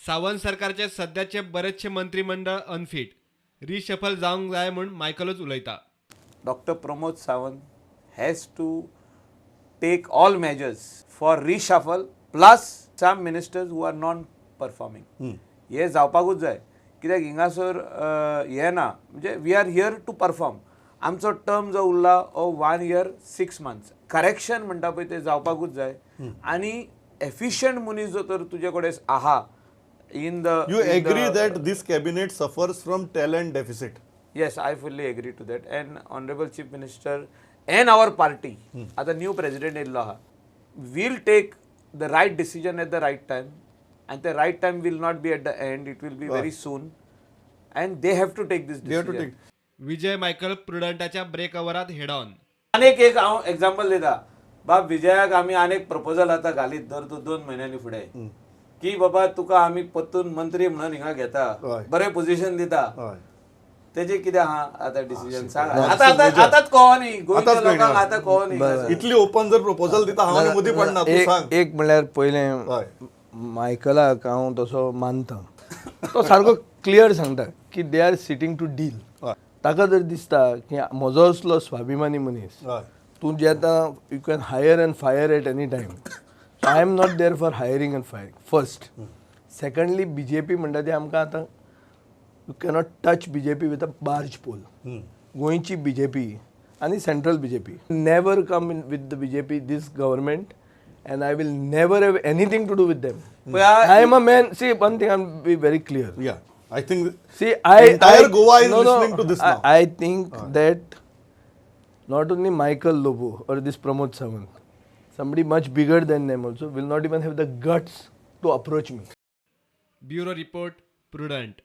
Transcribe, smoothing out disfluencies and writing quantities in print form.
सावंत सरकारचे सद्याचे बरेचशे मंत्रीमंडळ अनफीट, रिशफल जावंक जाय म्हूण मायकलूच उलयता. Doctor Pramod Sawant has to take all measures for reshuffle plus some ministers who are non performing. हे जावपाकूच जाय, कित्याक हिंगासर हें ना, म्हणजे we are here to perform. आमचो टर्म जो उरला हो 1 year 6 months. Correction म्हणटा पळय, ते जावपाकूच जाय आनी एफिशियंट मनीस जो तर तुजे कडेन आहा in the You agree that this cabinet suffers from talent deficit? Yes, I fully agree to that. And Honorable Chief Minister and our party, आता new president येयल्लो आहा, will take the right decision at the right time. And the right time will not be at the end, it will be very soon. And they have to take this They have to decision. take. Vijay Michael प्रुडंटाच्या break ओव्हरात head on. आनीक एक हांव example दिता बाब, विजयाक आमी आनीक proposal आतां घालीत दर तूं 2 म्हयन्यांनी फुडें की बाबा, तुका आमी परतून मंत्री म्हणून हिंगा घेता, बरें पोझिशन दिता. तेजे कितें आहा आतां डिसिजन सांग आतां. आतां आतांच कळो न्ही गोंयच्या आतांच कळना. लोकांक, आतां कळो न्ही. इतली ओपन जर प्रपोजल दिता हांव आनी मदीं पडना, तूं एक सांग. एक म्हणल्यार पयलें, मायकलाक हांव तसो मानता. तो सारको क्लियर सांगता की they are sitting to deal. ताका जर दिसता की म्हजो असलो स्वाभिमानी मनीस, तूं जे आतां you can hire and fire at any time. So I am not there for hiring and firing first. Secondly, BJP म्हणटा ती आमकां आतां you cannot touch BJP with a barge pole. गोंयची बीजेपी आनी central BJP, never come in with the BJP, this government, and I will never have anything to do with them. I am a man. See, one thing I be very clear. Yeah, I think See, I entire Goa is no, listening to this I, now. I think that not only Michael Lobo or this Pramod Sawant, somebody much bigger than them also will not even have the guts to approach me. Bureau report, Prudent.